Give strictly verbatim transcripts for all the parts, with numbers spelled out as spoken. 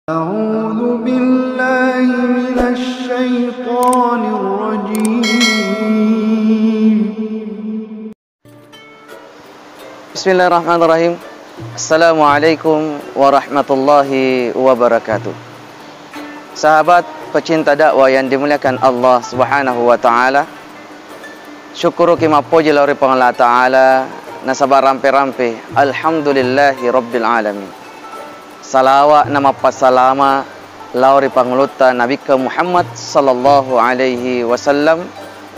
أعوذ بالله من الشيطان الرجيم. Bismillahirrahmanirrahim. Assalamualaikum warahmatullahi wabarakatuh. Sahabat pecinta dakwah yang dimuliakan Allah Subhanahu wa Ta'ala, syukuruki mappoji lao ri Puang Allah Ta'ala nasaba rampe-rampe. Alhamdulillahi Rabbil Alamin. Salawa na mappasalama lao ri pangulutta Nabikka Muhammad sallallahu alaihi wasallam.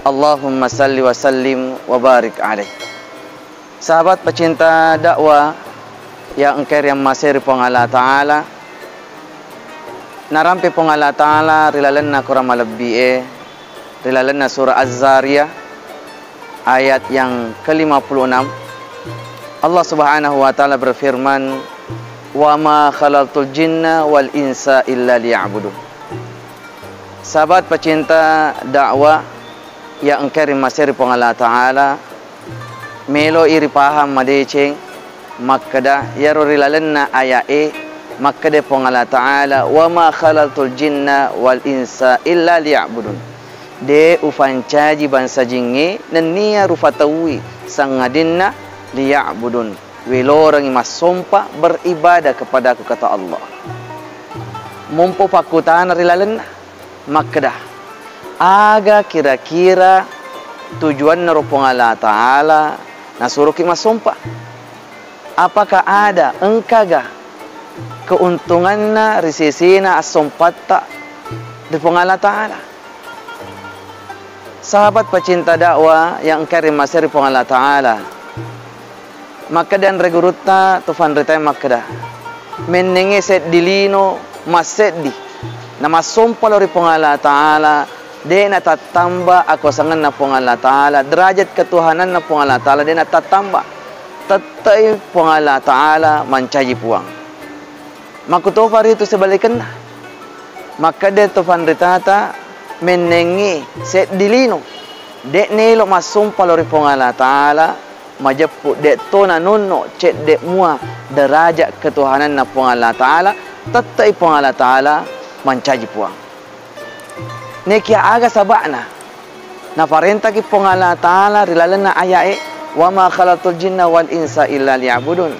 Allahumma salli wa sallim wa barik alaih. Sahabat pecinta dakwah yang engkai riammasei ri Puang Allah Ta'ala, narampe Puang Allah Ta'ala ri lalenna Quran malebbi'e, ri lalenna surah Az-Zariyah ayat yang kelima puluh enam, Allah Subhanahu wa Ta'ala berfirman, "Wa ma khalaqtul jinna wal insa illa liya'budun." Sahabat pecinta dakwah yang engkai riammasei ri Puang Allah Ta'ala, melo'i ripahang madeceng makkeda, iyaro ri lalenna aya'e makkeda Puang Allah Ta'ala, "Wa ma khalaqtul jinna wal insa illa liya'budun." De' ufancaji bangsa jingnge nennia rufa tauwi sangadinna liya'budun, welorengngi massompa, beribadah kepadaku, kata Allah. Mompo pakkutana ri lalenna makkeda, aga kira-kira tujuanna ro Puang Allah Ta'ala nasuroki massompa? Apakah ada, engkaga keuntunganna ri sesena assompatta ri Puang Allah Ta'ala? Sahabat pecinta dakwah yang engkai riammasei ri Puang Allah Ta'ala, makkeda anre gurutta to fanritae makkeda, mennengnge seddi lino masseddi namassompa lao ri Puang Allah Ta'ala, de' natattamba akuasangenna Puang Allah Ta'ala, derajat ketuhananna Puang Allah Ta'ala de' natattamba. Tette'i Puang Allah Ta'ala mancaji Puang. Makkutofa ritu sebalikenna. Makkeda to fanritata, mennengngi seddi lino de' naelo massompa lao ri Puang Allah Ta'ala, majeppu de' to nanonno cedde' mua derajat ketuhananna Puang Allah Ta'ala, tette'i Puang Allah Ta'ala mancaji Puang. Nekia aga saba'na naparentaki Puang Allah Ta'ala ri lalenna aya'e, "Wa ma khalaqtul jinna wal insa illa liya'budun."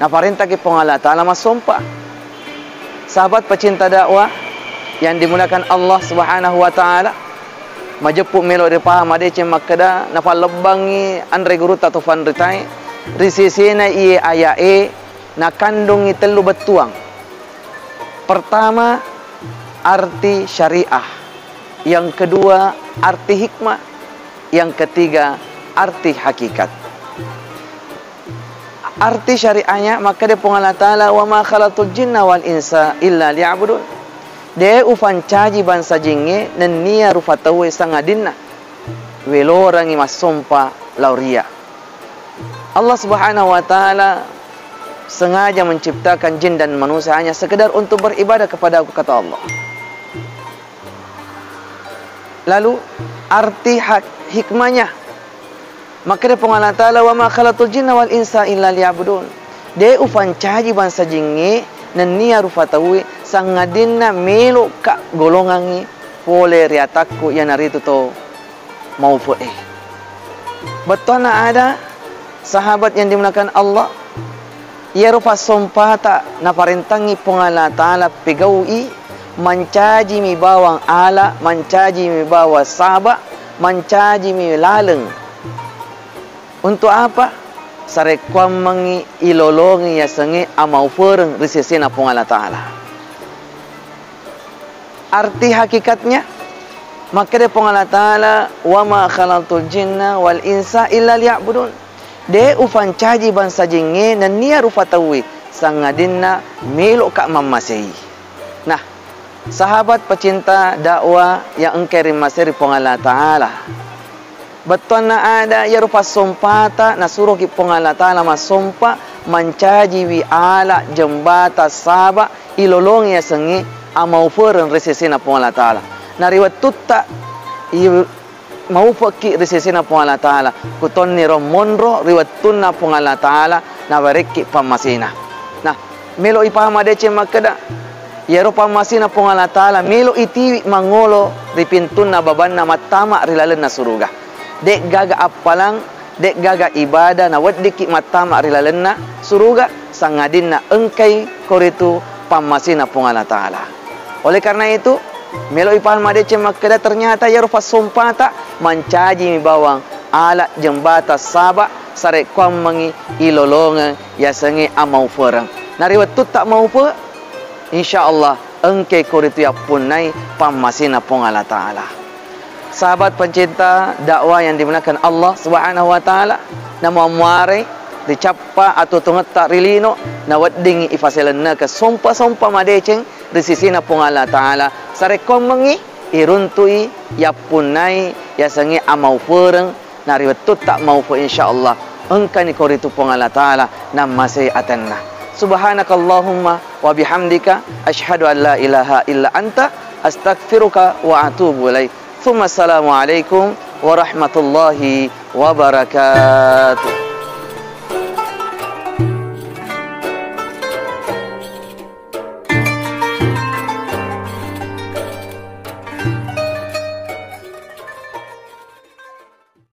Naparentaki Puang Allah Ta'ala massompa. Sahabat pecinta dakwah yang dimuliakan Allah Subhanahu wa Ta'ala, majeppu melo ripahang madeceng makkeda, napallebbangngi anre gurutta to fanritae, ri sesena iye aya'e nakandungngi tellu bettuang. Pertama, arti syariah. Yang kedua, arti hikmah. Yang ketiga, arti hakikat. Arti syariahnya, makkeda Puang Allah Ta'ala, "Wa ma khalaqtul jinna wal insa illa liya'budun." De' ufancaji bangsa jingnge nennia rufa tauwe sangadinna welorengngi massompa lao ri Iyya. Allah Subhanahu wa Ta'ala sengaja menciptakan jin dan manusia hanya sekedar untuk beribadah kepada Aku, kata Allah. Lalu, arti hak-, hikmahnya, makkeda Puang Allah Ta'ala, "Wa ma khalaqtul jinna wal insa illa liya'budun." De' ufancaji bangsa jingnge nennia rufa tauwe sangadinna melo'ka golongangngi pole ri atakku, iyanaritu to maufe'e. Bettuanna ada, sahabat yang dimuliakan Allah, iyaro passompata naparentangngi Puang Allah Ta'ala pegau'i, mancajimi bawang ala, mancajimi bawang saba, mancajimi laleng. Untuk apa? Sarekkuammengngi ilolongi yasengnge amaufereng ri sesena Puang Allah Ta'ala. Arti hakikatnya, makkeda Puang Allah Ta'ala, "Wa ma khalaqtul jinna wal insa illa liya'budun." De' ufancaji bangsa jingnge nennia rufa tauwe, sangadinna melo'ka mammasei. Nah, sahabat pecinta dakwah yang engkai rimmasei ri Puang Allah Ta'ala. Bettuanna ada iyaro passompata nasuroki Puang Allah Ta'ala massompa mancajiwi ala jembata saba ilolongi yasengnge amaufereng ri sesena Puang Allah Ta'ala. Na ri wettutta i-, maufekki ri sesena Puang Allah Ta'ala, kutonniro monro ri wettunna Puang Allah Ta'ala nawerekki pammasena. Nah, melo ipahang madeceng makkeda, Iyaro pammasena Puang Allah Ta'ala melo itiwi mangolo ri pintunna babanna mattama ri lalenna suruga. De'gaga appalang, de'gaga ibadah naweddikki mattama ri lalenna suruga, sangadinna engkai koritu pammasena Puang Allah Ta'ala. Oleh karena itu, melo ipahang madeceng makkeda ternyata iyaro passompata mancajimi bawang ala jembatan Saba sarekkuammengngi ilolongeng yasengnge amaufereng. Nariwettutta maufe, insya Allah engkai koritu yappunnai pammasena Puang Allah Ta'ala. Sahabat pencinta dakwah yang dimuliakan Allah Subhanahu wa Ta'ala, namuammuarei ricappa atutungetta ri lino, naweddingngi ifaselennekeng sompa-sompa madeceng ri sisina Puang Allah Ta'ala, sarekkuammengngi iruntui yappunnai yasengnge amaufereng, nariwettutta maufe, insya Allah engkani koritu Puang Allah Ta'ala nammasei atenna. Subhanakallahumma wa bihamdika, asyhadu an la ilaha illa anta, astaghfiruka wa atubu ilaik. Tsumma assalamualaikum warahmatullahi wabarakatuh.